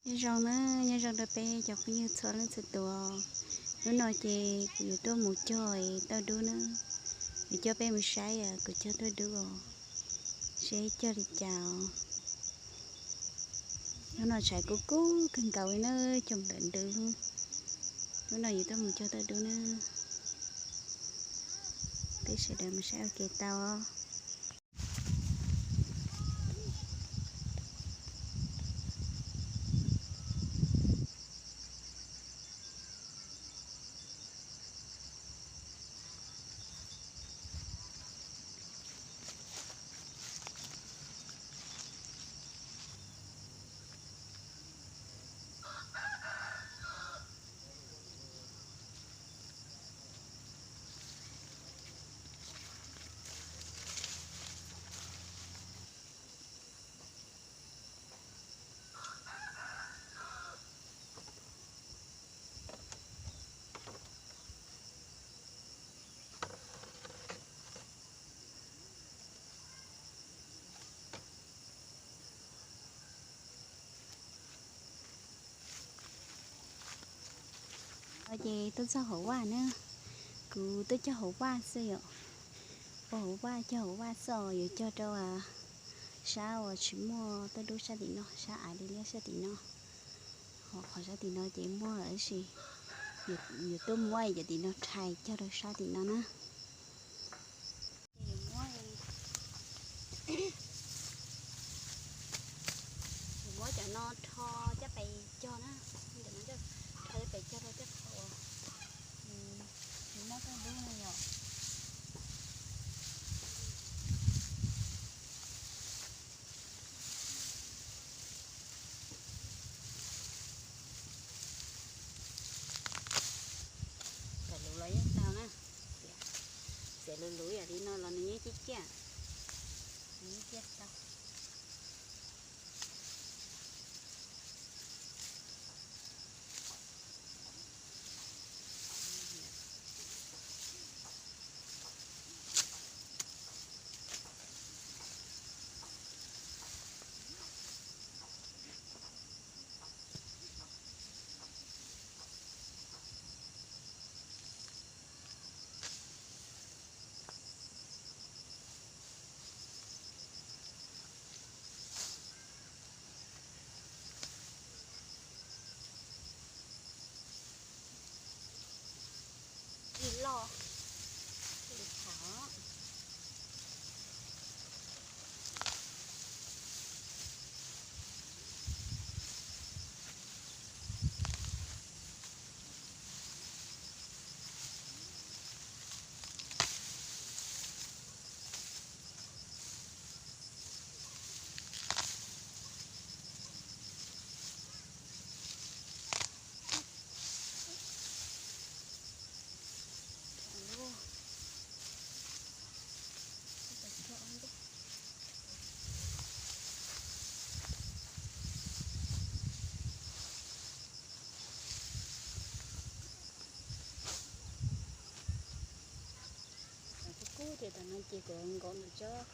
Nyob zoo na, nyob zoo rau peb cov phooj ywg txhua leej txhua tus. Hnub no ces kuv yuav tuaj mus cog tauj dub na. Yuav coj peb mus saib kuv cog tauj dub os, seb cog li cas os. Hnub no tshais kub kub kawg nkaus li na, cog ntawm ntws. Hnub no yuav tuaj mus cog tauj dub na. Peb sawv daws mus saib ua ke tau. Ces tuaj txog hauv vaj na, kuv tuaj cog hauv vaj xwb yom. Ua hauv vaj, cog hauv vaj xwb os, yuav cog rau sab uas tsis muaj tauj dub sab tim no, sab av li liab sab tim no. Ho qhov sab tim no ces muaj tab sis yuav tuaj muab cov tim no rhais cog rau sab tim no na. Muab cov no rho coj pes cog na, rho coj pes cog rau tej qhov uas tsis muaj tauj dub na yom. Txawm luv los yeej tau na. Txiav luv luv yam li no los nws yeej ciaj ciaj, nws yeej ciaj tau. Ib loj, ib thav. Kub kub ces tam no ces kuv nkaum ntawm tsob.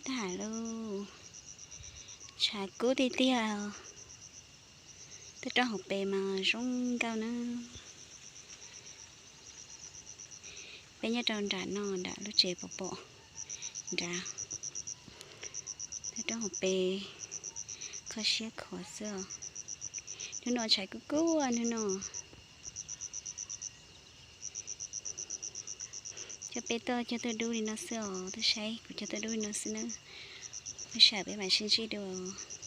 Tag lawm, tshav kub tiag tiag. Tuaj rau hauv pes mas zoo nkauj na. Peb nyob rau nram no, nram lub tsev pom pom nrad. Tuaj rau hauv pes kho siab khov xwb os. Hnub no tshav kub kub hnub no. Coj peb tuaj cog tuaj dub li no xwb os, tuaj saib kuv cog tuaj dub li no xwb na. Peb sawv peb mam sib ntsib dua.